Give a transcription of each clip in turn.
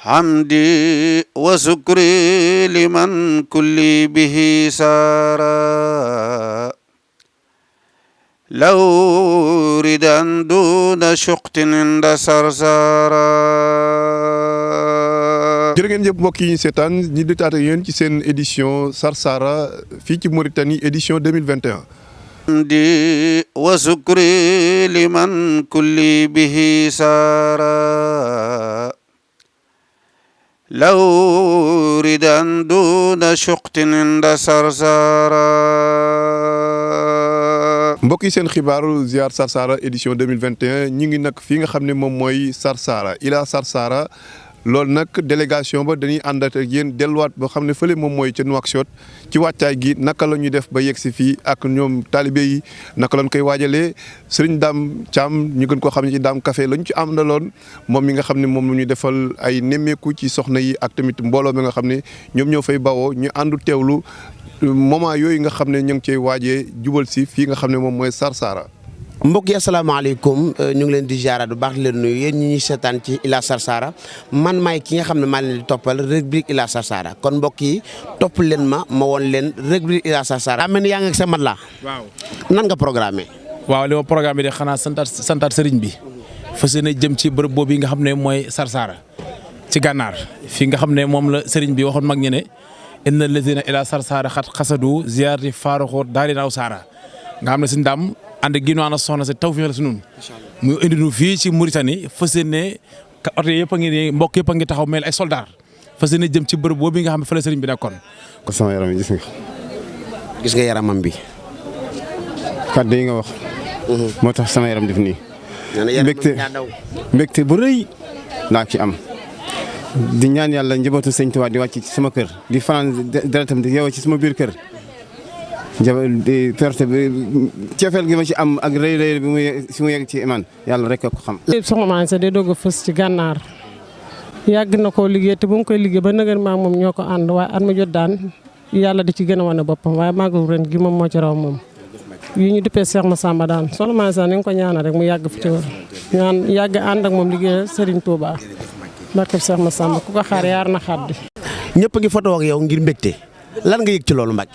حمدي وشكري لمن كل به سارا لو ردا دون شقط عند سرسارا. jërë ngeen jëf mbokk yi ñu seetaan ñi di taata yéen ci seen édition Sarsara fii ci Mauritanie édition 2021. حمدي وشكري لمن كل به سارا لو ردا دون شقط عند سرسارا. mbokk yi seen xibaaru ziar Sarsara édition 2021 ñu ngi nag fii nga xam ne moom mooy Sarsara ila Sarsara loolu nag délégation ba dañuy ànd ak yéen delluwaat boo xam ne fële moom mooy ca Nouakchott ci wàccaay gi naka la ñuy def ba yegg si fii ak ñoom taalibe yi naka lañ koy waajalee sëriñ Dame Thiam ñu gën koo xam ne ci Dame Café la ñu ci àndaloon moom mi nga xam ne moom la ñuy defal ay nemmeeku ci soxna yi ak tamit mbooloo mi nga xam ne ñoom ñoo fay bawoo ñu àndu teewlu moment yooyu nga xam ne ñu ngi cay waajee jubal si fii nga xam ne moom mooy Sarsara. mbokk yi asalaamaaleykum ñu ngi leen di ziaraat bu baax di leen nuyu yéen ñi ñuy seetaan ci Ila Sarsara man maay ki nga xam ne maa leen di toppal rubrique Ila Sarsara kon mbokk yi topp leen ma woon leen rubrique Ila Sarsara. daa mel ni yaa ngi ak sa mat la. waaw nan nga programmé. waaw li ma programme bi de xanaa santaat sëriñ bi fas yéene jëm ci bërëb boobu nga xam ne mooy Sarsara ci gànnaar fii nga xam ne moom la sëriñ bi waxoon mag ñi ne inna lazina ila Sarsara xat xasadu ziyaarati faaroxoo daarinaaw saara nga xam ne si ndam ànd ginnaaw na soxna si tawfeex la si ñun mu indi nu fii ci Mauritanie fas yéene oto yëpp a ngi nii mbokk yëpp a ngi taxaw mel ay soldat fas yéene jëm ci bërëb boobu nga xam ne fa la sëriñ bi nekkoon. ko sama yaram yi gis nga yaramam bi. kàddu yi nga wax. moo tax sama yaram def nii. mbégte bu rëy laa ci am. di ñaan yàlla njabootu sëñ Tuubaa di wàcc ci sama kër di fanaan deretam di yeewoo ci sama biir kër. di perte bi cofeel gi ma ci am ak rëy bi mu yegg ci iman yàlla rek ko xam. soxna maa sa de doog a fës ci gànnaar yàgg na koo liggéey te bu mu koy liggéey ba nëgër maa moom ñoo ko ànd waaye at ma jot daan yàlla di ci gën a wane boppam waaye màggal ren gi moom moo ci raw moom. yi ñu duppee Cheikh Massamba daan soxna maa sa ni nga ko ñaanal rek mu yàgg fi ci wër ñaan yàgg ànd ak moom liggéey Serigne Touba barke Cheikh Massamba ku ko xaar yaar na xaddi. ñëpp a ngi photo ak yow ngir mbégte lan nga yëg ci loolu Mbacke.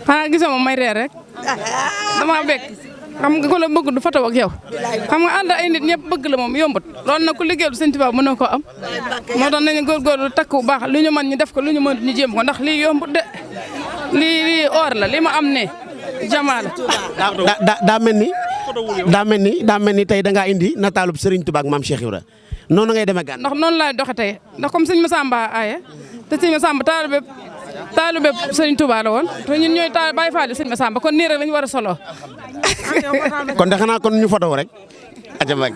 xanaa gisoo ma may reer rek dama bekk xam nga ko la bëgg du foto ak yow xam nga ànd ay nit ñëpp bëgg la moom yombut loolu nag ku liggéeyal Sëñ Tuubaa mën na koo am moo tax nañu góorgóorlu takk bu baax lu ñu mën ñu def ko lu ñu mën ñu jéem ko ndax lii yombut de lii or la li ma am ne jamaa la. daa mel ni tey da ngaa indi nataalub Serigne Touba ak maam Cheikh Ibra noonu ngay demee gànn. ndax noonu laay doxe tey ndax comme Sëñ Massamba aaye te Sëñ Massamba taalibe Sëriñ Touba la woon te ñun ñooy Baay Faal Sëriñ Massamba kon nii rek lañu war a solo. kon de xanaa kon ñu foto rek. aja mag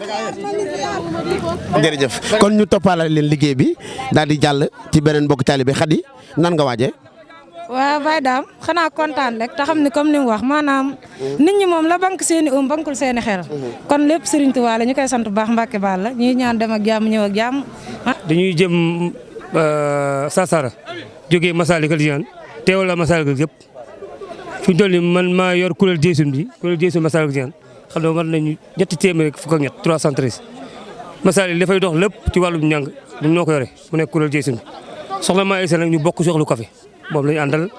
jërëjëf kon ñu toppalal leen liggéey bi daal di jàll ci beneen mbokk taalibe Xadi nan nga waajee. waaw Baye Dame xanaa kontaan rek te xam ni comme ni mu wax maanaam nit ñi moom la banque seeni bankul seeni xel kon lépp Sëriñ Touba la ñu koy sant bu baax Mbàkke baal la ñuy ñaan dem ak jàmm ñëw ak jàmm. dañuy jëm Sarsara jógee Massalikul Jinaan teewal la Massalikul yëpp fi ñu toll nii man maa yor kuréel Jeysun bi kuréel Jeysun Massalikul Jinaan xam ne war nañu ñetti téeméer ak fukk ak ñett 313 Massalik dafay dox lépp ci wàllum njàng ñun ñoo ko yore mu nekk kuréel Jeysun bi soxna maa Isa nag ñu bokk soxlu café moom la ñu àndal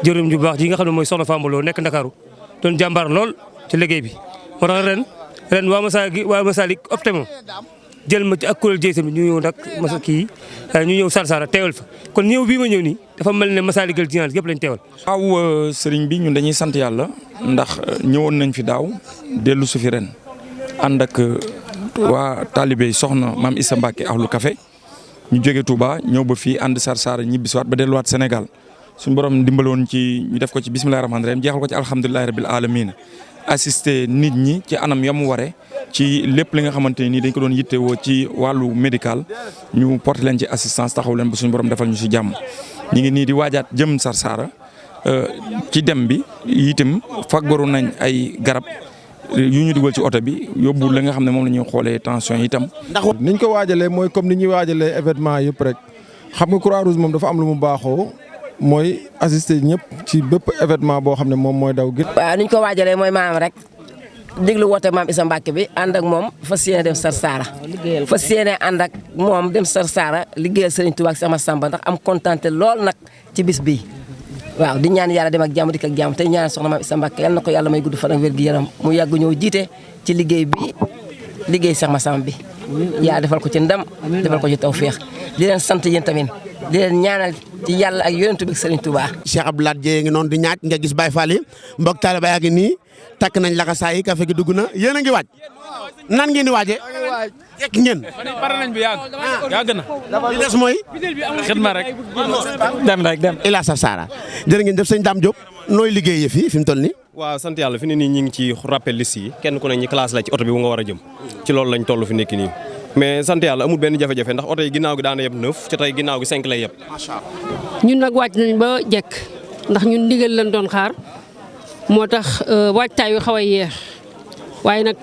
jërëm ju baax ji nga xam ne mooy soxna Fambaloo nekk Ndakaaru doon jàmbaar lool ci liggéey bi moo tax ren waa Massalik opté moom jël ma ci ak kuréel Jeysun bi ñu ñëw nag ñu ñëw Sarsara teewal fa kon ñëw bii ma ñëw nii dafa mel ne Massalikul Jinaan yëpp lañ teewal. waaw sëriñ bi ñun dañuy sant yàlla ndax ñëwoon nañ fi daaw dellu su fi ren ànd ak waa taalibe soxna maam Issa Mbacke Ahlu Café ñu jóge Touba ñëw ba fii ànd Sarsara ñibbisiwaat ba delluwaat Sénégal suñu borom dimbaloon ci ñu def ko ci bismillahi rahmaani rahim jeexal ko ci alhamdulilahi rabil alamin assister nit ñi ci anam yamu ware ci lépp li nga xamante ni dañ ko doon yittewoo ci wàllu médical ñu porté leen ci assistance taxaw leen ba suñu borom defal ñu si jàmm ñu ngi nii di waajaat jëm Sarsara ci dem bi itam faggaru nañ ay garab yu ñu dugal ci oto bi yóbbu la nga xam ne moom la ñuy xoolee tension itam. ndax niñ ko waajalee mooy comme ni ñuy waajalee événement yëpp rek xam nga Croix-Rouge moom dafa am lu mu baaxoo mooy assister ñëpp ci bépp événement boo xam ne moom mooy daw. waaw niñ ko waajalee mooy maam rek déglu woote maam Issa Mbacke bi ànd ak moom fas yéene dem Sarsara fas yéene ànd ak moom dem Sarsara liggéeyal Serigne Touba ak sama Samba ndax am kontaante lool nag ci bis bii waaw di ñaan yàlla dem ak jàmm dikk ak jàmm tey ñaan soxna maam Issa Mbacke yal na ko yàlla may gudd fan ak wér gi yaram mu yàgg ñëw jiite ci liggéey bi liggéey sama Samba bi yaa defal ko ci ndam defal ko ci tawféex di leen sant yéen tamit di leen ñaanal ci yàlla ak yonent bi Serigne Touba. Cheikh Abdoulaye Dieye ngi noonu di ñaaj nga gis Baye Fall yi mbokk taaliba yaa ngi nii takk nañ laxasaay yi café gi dugg na yéen a ngi waaj nan ngeen di waajee. yegg ngeen. pare nañ bi yàgg na. li des mooy. xidma rek. dem. Ila Sarsara jërë ngeen def sëñ Dame Diop nooy liggéeyee fii fi mu toll nii. waaw sant yàlla fi ne nii ñu ngi ci rappel liste yi kenn ku ne ñi classe la ci oto bi bu nga war a jëm ci loolu lañ toll fi nekk nii mais sant yàlla amul benn jafe-jafe ndax oto yi ginnaaw gi daana yeb 9 ci tey ginnaaw gi 5 lay yeb. macha Allah ñun nag wàcc nañ ba jekk ndax ñun ndigal lañ doon xaar moo tax waajtaay yu xaw a yeex waaye nag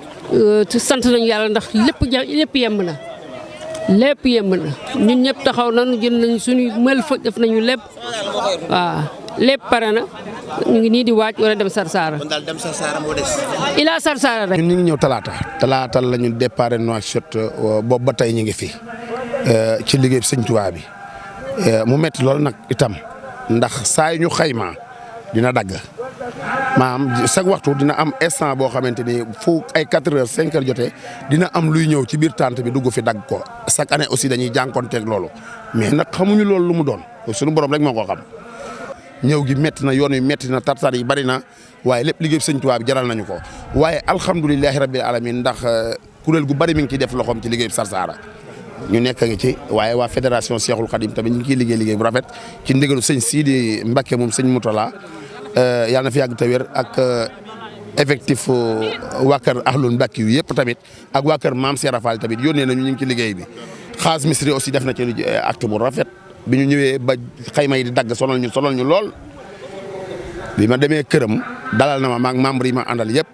sant nañu yàlla ndax lépp yemb na ñun ñëpp taxaw nañu jël nañ suñu mël fa def nañu lépp waaw lépp pare na ñu ngi nii di waaj wala dem Sarsara. kon daal dem Sarsara moo des. Ila Sarsara rek. ñun ñu ngi ñëw talaata la ñu départ Nouakchott boobu ba tey ñu ngi fi ci liggéey Sëñ Tuubaa bi mu metti loolu nag itam ndax saa yu ñu xaymaa dina dagg maanaam chaque waxtu dina am instant boo xamante ni fu ay 4 heures 5 heures jotee dina am luy ñëw ci biir tente bi dugg fi dagg ko chaque année aussi dañuy jànkonteeg loolu mais nag xamuñu loolu lu mu doon suñu borom rek moo ko xam. ñëw gi métti na yoon wi métti na tartar yi bari na waaye lépp liggéey Sëñ Tuubaa bi jaral nañu ko waaye alhamdulilahi rabbil alamin ndax kuréel gu bari mi ngi ciy def loxoom ci liggéey Sarsara ñu nekk ngi ci waaye waa fédération Cheikhul Khadim tamit ñu ngi ciy liggéey bu rafet ci ndigalu sëñ Sidi Mbacke moom sëñ Moutala yàlla na fi yàgg te wér ak effectif waa kër Ahlul Mbacke yu yëpp tamit ak waa kër Maam Seera Fall tamit yónnee nañu ñu ngi ci liggéey bi xaas Misri aussi def na ci acte bu rafet. bi ñu ñëwee ba xayma yi di dagg sonal ñu lool bi ma demee këram dalal na ma maag membre yi ma àndal yëpp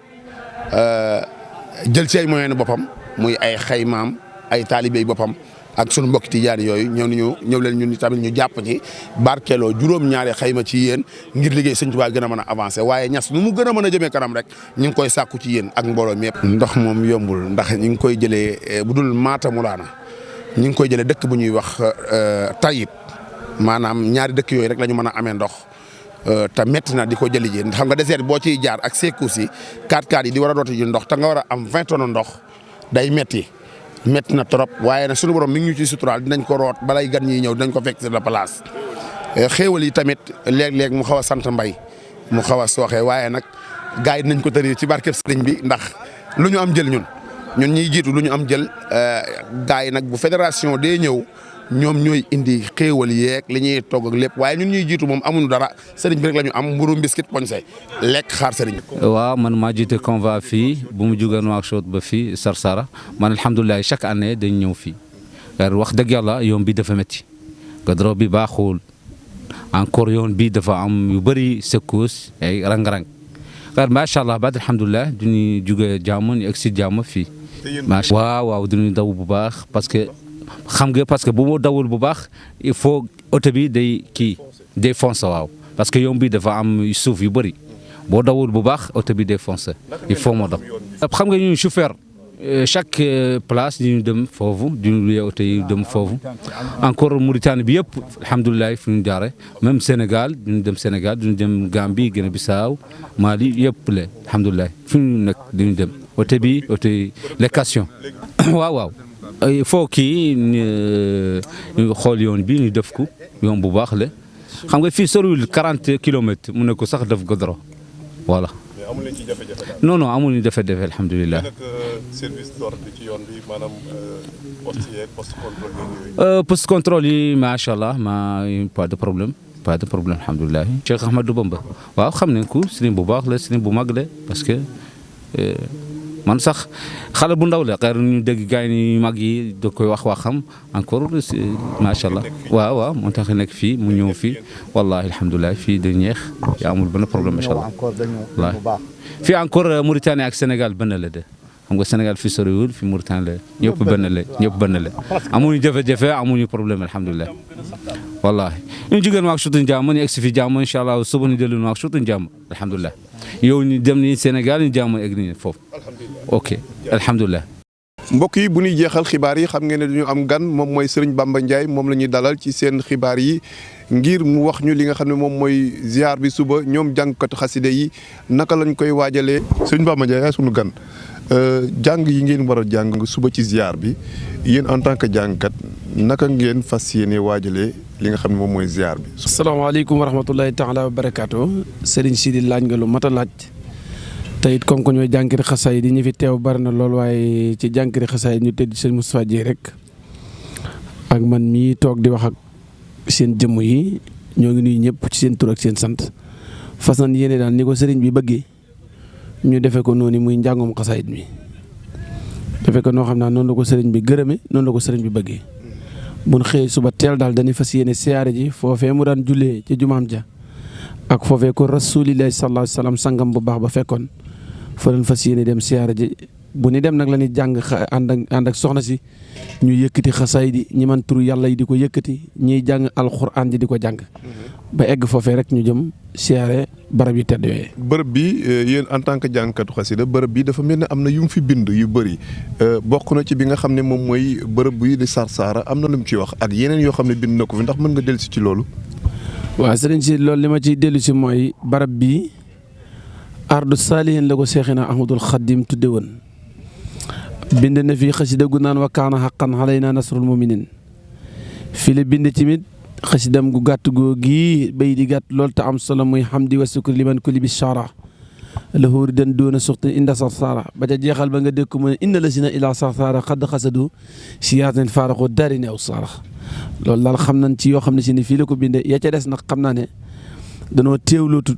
jël ci ay moyens boppam muy ay xaymaam ay taalibey boppam ak sunu mbokki tijaan yooyu ñëw leen ñun tamit ñu jàpp ci barkeeloo juróom-ñaari xayma ci yéen ngir liggéey Sëñ Tuubaa gën a mën a avancer waaye ñas nu mu gën a mën a jëmee kanam rek ñu ngi koy sàkku ci yéen ak mbooloo mi yëpp. ndox moom yombul ndax ñu ngi koy jëlee bu dul Maata Mulaana ñu ngi koy jëlee dëkk bu ñuy wax Tayib maanaam ñaari dëkk yooyu rek la ñu mën a amee ndox te métti na di ko jëli ji xam nga désert boo ciy jaar ak secours yi 4x4 yi di war a dooti ji ndox te nga war a am 20 tonnes ndox day métti na trop waaye nag sunu borom mi ngi ñu ciy suturaal dinañ ko root balay gan ñiy ñëw dinañ ko fekk sur la place. xéewal yi tamit léeg-léeg mu xaw a sant mbay mu xaw a sooxee waaye nag gars yi dinañ ko tëri ci barkeb sëriñ bi ndax lu ñu am jël ñun ñiy jiitu lu ñu am jël gars yi nag bu fédération dee ñëw. ñoom ñooy indi xéewal yeeg li ñuy togg ak lépp waaye ñun ñuy jiitu moom amuñu dara sëriñ bi rek la ñu am mburu biscuit poñse lekk xaar sëriñ. waaw man maa jiite convoi fii bu mu jógee Nouakchott ba fii Sarsara man alhamdulilah chaque année dañ ñëw fii wax dëgg yàlla yoon bi dafa métti goudron bi baaxul encore yoon bi dafa am yu bëri secousses ay rang-rang macha allah baat alhamdulilah duñuy jógee jàmm ñu egg si jàmm fii. macha waaw duñuy daw bu baax parce que. xam nga parce que bu mu dawul bu baax il faut oto bi day foncer waaw parce que yoon bi dafa am suuf yu bëri boo dawul bu baax oto bi day foncer il faut moo daw. xam nga ñun chauffeur chaque place ñu dem foofu ñu luye oto yi dem foofu encore Mauritanie bi yëpp alhamdulilah fi ñu jaaree même Sénégal duñu dem Sénégal duñu dem Gambie Guinée Bissau Mali yëpp la alhamdulilah fi ñu nekk duñu dem oto bi location waaw. il faut ñu xool yoon bi ñu def ko yoon bu baax la xam nga fii soriwul 40 kilomètres mu ne ko sax def goudron voilà. mais amul leen ci jafe-jafe daal. non amuñu jafe-jafe alhamdulilah. service d'ordre bi ci yoon bi maanaam poste yeeg poste contrôle yooyu. poste contrôle yi macha allah pas de problème alhamdulilah. Cheikh Ahmadou Bamba waaw xam nañ ko sëriñ bu baax la sëriñ bu mag la parce que. man sax xale bu ndaw la xëy na ñu dégg gars yi mag yi da koy wax waxam encore macha allah waaw moo tax nekk fii mu ñëw fii wallahi alhamdulilah fii da ñeex yaa amul benn problème macha allah waaw fii encore Mauritanie ak Sénégal benn la de xam nga Sénégal fii soriwul fii Mauritanie la ñëpp benn la amuñu jafe-jafe amuñu problème alhamdulilah wallahi ñu jógeen Nouakchott jàmm ñu egsi fi jàmm incha allah suba ñu dellu Nouakchott jàmm alhamdulilah yow ñu dem ni Sénégal ñu jaamu egg ni foofu ok alhamdulilah. mbokk yi bu ñuy jeexal xibaar yi xam ngeen ne dañu am gan moom mooy Serigne Bamba Ndiaye moom la ñuy dalal ci seen xibaar yi ngir mu wax ñu li nga xam ne moom mooy ziar bi suba ñoom jàngkatu xaside yi naka lañ koy waajalee. Serigne Bamba Ndiaye yaay sunu gan jàng yi ngeen war a jàng suba ci ziar bi yéen en tant que jàngkat naka ngeen fas yéene waajalee li nga xam ne moom mooy ziar bi. asalaamaaleykum wa rahmatulahi taala wa barakaatu Serigne Sidi laaj nga lu mat a laaj. te it comme que ñooy jànkiri xasaay di ñu fi teew bari na lool waaye ci jànkiri xasaay ñu tëdd sëñ Moustapha Dieye rek ak man mii toog di wax ak seen jëmm yi ñoo ngi nuyu ñëpp ci seen tur ak seen sant fas nañ yéene daal ni ko sëriñ bi bëggee ñu defee ko noonu muy njàngum xasaayit mi defee ko noo xam naa noonu la ko sëriñ bi gërëme noonu la ko sëriñ bi bëggee buñ xëyee suba teel daal dañuy fas yéene siyaare ji foofee mu daan jullee ci jumaam ja ak foofee ko rasulillahi sallallahu alayhi wa sallam sangam bu baax ba fekkoon fa leen fas yéene dem siyaara ji bu ni dem nag la ñuy jàng ànd ak soxna si ñu yëkkati xasaay di ñi man turu yàlla yi di ko yëkkati ñiy jàng alxuraan ji di ko jàng ba egg foofee rek ñu jëm siyaare barab yu tedd yooyu. bërëb bi yéen en tant que jàngkatu xasida bërëb bi dafa mel ne am na yu mu fi bind yu bëri bokk na ci bi nga xam ne moom mooy bërëb bi di Sarsara am na lu mu ci wax ak yeneen yoo xam ne bind na ko fi ndax mën nga dellusi ci loolu. waaw sëriñ si loolu li ma ciy dellu si mooy barab bi ardu saalihin la ko seexina ahmadul xaddim tudde woon bind na fi xasida gu naan wa kaana xaqan alaynaa nasrul muminin fii la bind tamit xasidam gu gàtt goo gii bay di gàtt loolu te am solo muy hamdi wa sukri liman kulli bi shara lahóori dan doona suxtin inda Sarsara ba ca jeexal ba nga dégg mu ne inna la sina ila Sarsara xadd xasadu siyaatin faaraxoo dari ne aw sara loolu daal xam nañ ci yoo xam ne si ni fii la ko bindee ya ca des nag xam naa ne danoo teewlootu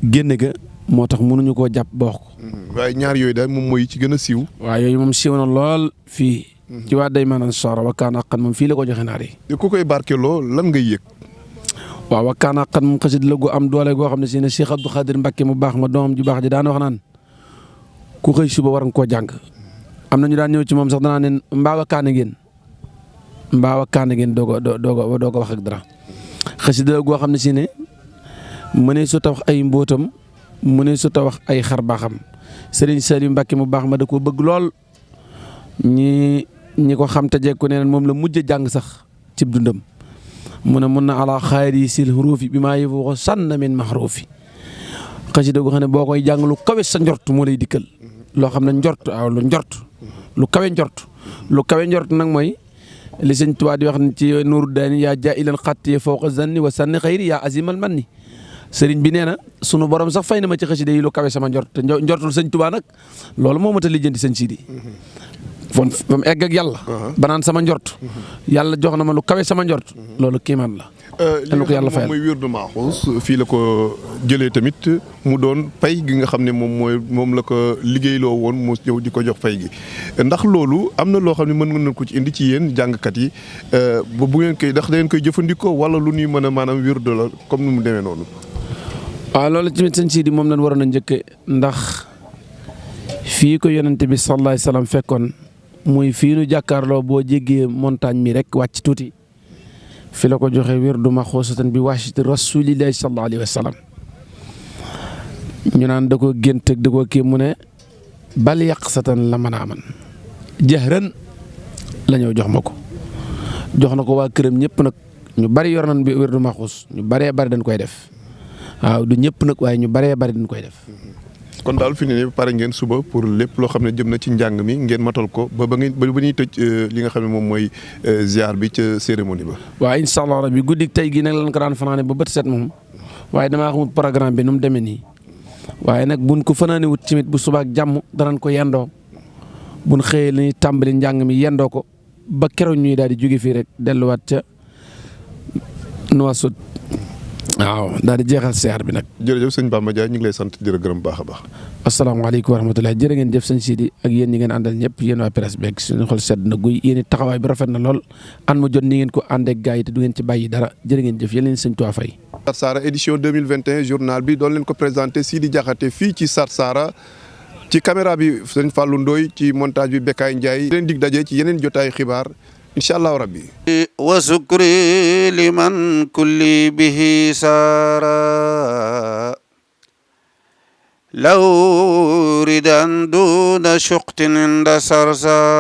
génn ga moo tax mënuñu koo jàpp ba wax ko. waaye ñaar yooyu daal moom mooy ci gën a siiw. waaw yooyu moom siiw na lool fii. ci waa day maanaam Sarsara wa kaana haqqan moom fii la ko joxe naar yi. ku koy barkeloo lan ngay yëg. waaw wa kaana haqqan moom xasit la gu am doole goo xam ne si ne Cheikh Abdou Khadir Mbacké mu baax ma doomam ji baax ji daan wax naan ku xëy suba war nga koo jàng am na ñu daan ñëw ci moom sax danaa ne mbaawa kaana ngeen. mbaawa kaana ngeen doog a wax ak dara xasida goo xam ne si ne mënee su ta wax ay mbóotam mënee su ta wax ay xar baaxam Serigne Saliou Mbacké mu baax ma da koo bëgg lool ñi ko xam te jekku ne moom la mujj jàng sax cib dundam mu ne mun na ala xaari sil xuruufi bi maa yëfu ko sànn min maxruufi xasida goo xam ne boo koy jàng lu kawe sa njort moo lay dikkal loo xam ne njort waaw lu kawe njort nag mooy li sëñ Tuubaa di wax ci nuuru daani yaa jaa ilan xatti fawqa zanni wa sanni xayri yaa azimal manni sëriñ bi nee na sunu borom sax fay na ma ci xasida yi lu kawe sama njort te njortul sëñ Tuubaa nag loolu moo mat a lijjanti sëñ Sidi fon ba mu egg ak yàlla banaan sama njort yàlla jox na ma lu kawe sama njort loolu kiimaan la li nga xam ne moom mooy wirdu Maaxuus fii la ko jëlee tamit mu doon pay gi nga xam ne moom la ko liggéeyloo woon mu ñëw di ko jox pay gi ndax loolu am na loo xam ne mën nga ko ci indi ci yéen jàngkat yi ba bu ngeen koy ndax da ngeen koy jëfandikoo wala lu ñuy mën a maanaam wirdu la comme ni mu demee noonu. waaw loolu tamit sëñ Sidi moom lañ waroon a njëkke ndax fii ko yonente bi sallallahu alayhi wasallam fekkoon muy fii nu jàkkaarloo boo jéggee montagne mi rek wàcc tuuti fi la ko joxe wirdu Maxuusatan bi waasiti rasulillahi sallallahu alayhi wasallam ñu naan da ko gént ak da ko kii mu ne bal yaqsatan la mën a aman jahran la ñëw jox ma ko jox na ko waa këram ñëpp nag ñu bari yor nañ bi wirdu Maxuus ñu baree bari dañ koy def waaw du ñëpp nag waaye ñu baree bari dañ koy def. kon daal fi ne pare ngeen suba pour lépp loo xam ne jëm na ci njàng mi ngeen matal ko ba ñuy tëj li nga xam ne moom mooy ziar bi ca cérémonie ba. waaw incha allah rabbi guddi tey gi nag lañ ko daan fanaane ba bët set moom waaye damaa xamul programme bi nu mu demee nii waaye nag buñ ko fanaane wut tamit bu subaak jàmm danañ ko yendoo buñ xëyee li ñuy tàmbali njàng mi yendoo ko ba keroog ñuy daal di jóge fii rek delluwaat ca Nouakchott waaw daal di jeexal siyaar bi nag. jërëjëf sëñ Bamba Ndiaye ñu ngi lay sant di la gërëm baax a baax. asalaamaaleykum wa rahmatulah jërë ngeen jëf sëñ Sidi ak yéen ñi ngeen àndal ñëpp yéen waa presse beeg suñu xol sedd na guy yéen taxawaay bi rafet na lool an ma jot ni ngeen ko àndeeg gars yi te du ngeen ci bàyyi dara jërë ngeen jëf yéen leen sëñ Tuubaa fay. Sarsara édition 2021 journal bi doon leen ko présenté Sidi Diakhaté fii ci Sarsara ci caméra bi sëñ Fallou Ndoye ci montage bi Bekkaay Ndiaye leen dig daje ci yeneen jotaay xibaar incha allahu rabbi wa sukri liman kulli bihi saara لو ردا دون شقط عند صرصار